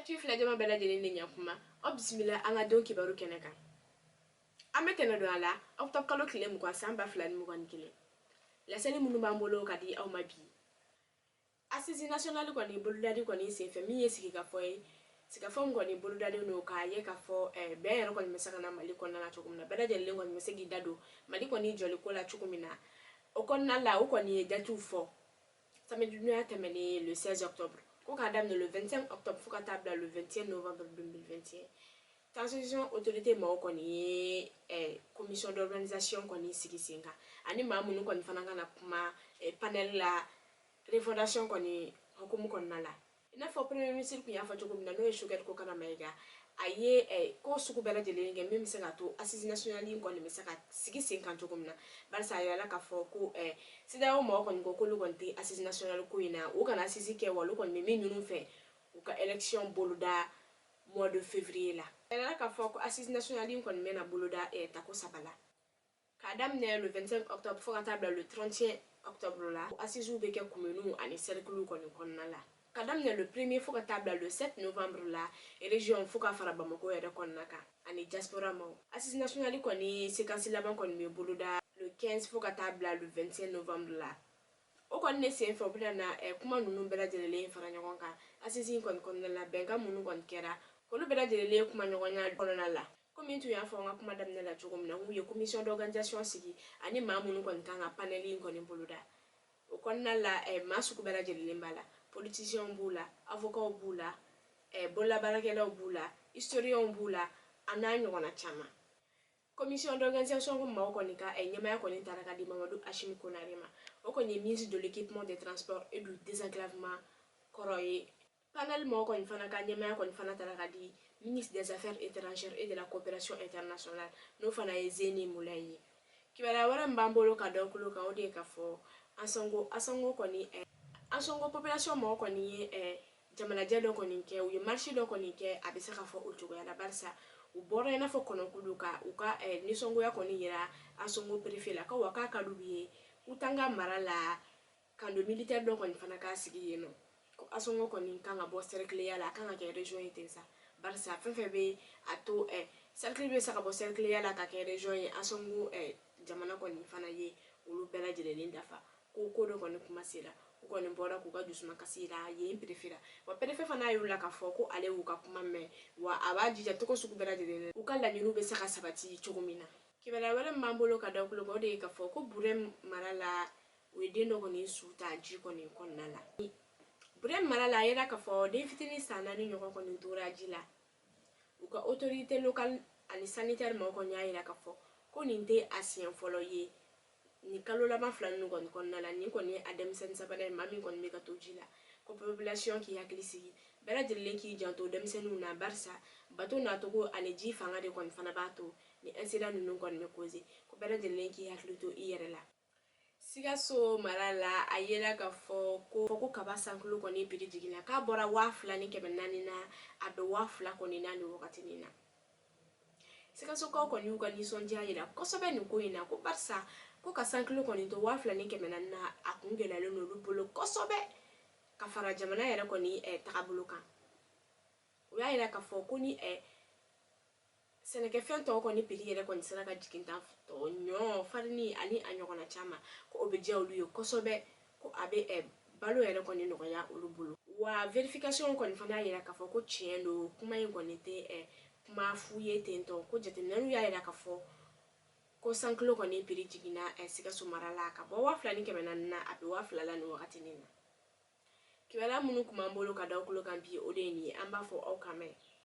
Actu filɛjama bɛɛ lajɛlen ni ɲakuma, aw bisimila an ka don kibaru kɛnɛ kan. An bɛ tɛnɛ don a la, octobre kalo tile 20, san 2021. Laseli minnu b'an bolo ka di aw ma bi, assise nationale kɔni bolodali kɔni senfɛ, min ye sigikafɔ ye, sigikafɔ min kɔni bolodalen don k'a ye k'a fɔ bɛn yɛrɛ kɔni bɛ se ka na Mali kɔnɔna na cogo min na, bɛɛ lajɛlen kɔni bɛ se k'i da don Mali kɔni jɔliko la cogo min na. O kɔnɔna la, o kɔni ye datew fɔ samedi dunya tɛmɛnen, le 16 octobre, ko k'a daminɛ le 25 octobre fo ka taa bila le 21 novembre 2021. Transition autorité maaw kɔni ye commission d'organisation kɔni sigi sen kan, ani maa minnu kɔni fana ka na kuma panel la refondation kɔni hukumu kɔnɔna la. I n'a fɔ premier ministre tun y'a fɔ cogo min na, n'o ye Choguel Kokalla Maïga, a ye ko sugu bɛɛ lajɛlen kɛ min bɛ se ka to assise nationale in kɔni bɛ se ka sigi sen kan cogo min na, barisa a yirala k'a fɔ ko CEDEAO mɔgɔw kɔni ko k'olu kɔni tɛ assise nationale ko in na, u kana assise kɛ, wa olu kɔni bɛ min ɲini u fɛ, u ka élection boloda mois de février la. A yirala k'a fɔ ko assise nationale in kɔni bɛna boloda tako saba la, k'a daminɛ le 25 octobre fo ka taa bila le 31 octobre la. Assises bɛ kɛ communes ani cercles kɔni kɔnɔna la, ka daminɛ le premier fo ka taa bila le 7 novembre la, région fo ka fara Bamako yɛrɛ kɔnɔna kan ani diaspora maw. Assise nationale kɔni séquence laban kɔni bɛ boloda le 15 fo ka taa bila le 21 novembre la. O kɔni ne sen fɛ, u bɛna na kuma ninnu bɛɛ lajɛlen fara ɲɔgɔn kan assise in kɔni kɔnɔna la, bɛnkan minnu kɔni kɛra, k'olu bɛɛ lajɛlen kuma ɲɔgɔnya kɔnɔna la. Komi n tun y'a fɔ n ka kuma daminɛ la cogo min na, k'u ye commission d'organisation sigi ani maa minnu kɔni kan ka panel in kɔni boloda. O kɔnɔna la, maa sugu bɛɛ lajɛlen b'a la: politiciens b'u la, avocats b'u la, bololabaarakɛlaw b'u la, historiens b'u la, a n'a ɲɔgɔnna caman. Commission d'organisation ko maaw kɔni ka ɲɛmaya kɔni taara ka di Mamadou Hachimi Konare ma. O kɔni ye ministre de l'Équipement, des Transports et du Désenclavement kɔrɔ ye. Panel mɔgɔ kɔni fana ka ɲɛmaya kɔni fana taara ka di ministre des Affaires étrangères et de la Coopération internationale, n'o fana ye Zeni Moulaye ye. Kibaruya wɛrɛ min b'an bolo ka da kulo kan, o de ye k'a fɔ Ansongo kɔni, Ansongo population mɔgɔ kɔni ye jamanajɛ dɔ kɔni kɛ, u ye marche dɔ kɔni kɛ, a bɛ se ka fɔ o cogoya la, barisa u bɔra i n'a fɔ kɔnɔkulu ka u ka nisɔngoya kɔni yira Ansongo préfet la, ko wa k'a ka d'u ye Outanga mara la, camp militaire dɔ kɔni fana k'a sigi yen nɔ, ko Ansongo kɔni kan ka bɔ cercle ya la, a kan ka kɛ région ye ten sa, barisa fɛn fɛn bɛ a to cercle bɛ se ka bɔ cercle ya la ka kɛ région ye, Ansongo jamana kɔni fana ye olu bɛɛ lajɛlen dafa. Ko ko dɔ kɔni kuma sera, u kɔni bɔra k'u ka dusumakasi yira yen préfet la. Wa préfet fana y'u la k'a fɔ ko ale y'u ka kuma mɛn, wa a b'a jija cogo sugu bɛɛ lajɛlen u ka laɲiniw bɛ se ka sabati cogo min na. Kibaruya wɛrɛ min b'an bolo ka da kulo kan, o de ye k'a fɔ ko Burɛm mara la, u ye den dɔ kɔni su ta ji kɔni kɔnɔna la. Burɛm mara la, a yira k'a fɔ den fitinin san 4 ɲɔgɔn kɔni tora ji la. U ka autorité locale ani sanitaire mɔgɔw kɔni y'a yira k'a fɔ ko nin tɛ a siɲɛ fɔlɔ ye nin kalo laban fila ninnu kɔni kɔnɔna la. Nin kɔni ye a denmisɛnnin sabanan ye, maa min kɔni bɛ ka to ji la. Ko population k'i hakili sigi, bɛɛ lajɛlen k'i janto denmisɛnninw na, barisa bato nacogo ani ji fanga de kɔni fana b'a to ni incident ninnu kɔni bɛ causer. Ko bɛɛ lajɛlen k'i hakili to i yɛrɛ la. Sikaso mara la, a yela k'a fɔ ko kaba sankolo kɔni prix jiginna, k'a bɔra 2400 na, a bɛ 2000 kɔni na nin wagati nin na. Sikasokaw kɔni y'u ka nisɔndiya yira kosɛbɛ nin ko in na, ko barisa ko ka sankilo kɔni to 2400 na, a kun gɛlɛyalen don olu bolo kosɛbɛ, ka fara jamana yɛrɛ kɔni tagabolo kan. U y'a yira k'a fɔ ko ni sɛnɛkɛfɛn tɔw kɔni prix yɛrɛ kɔni sera ka jigin tan tɔ, ɲɔ, farini ani a ɲɔgɔnna caman, ko o bɛ diya olu ye kosɛbɛ, ko a bɛ balo yɛrɛ kɔni nɔgɔya olu bolo. Wa vérification kɔni fana y'a yira k'a fɔ ko tiɲɛ don, kuma in kɔni tɛ kuma fu ye ten tɔ, ko jateminɛw y'a yira k'a fɔ ko sankilo kɔni prix jiginna Sikaso mara la, ka bɔ 2400 na, a bɛ 2000 la nin wagati nin na. Kibaruya minnu tun b'an bolo ka da kulo kan bi, o de ye nin ye. An b'a fɔ aw kan mɛn.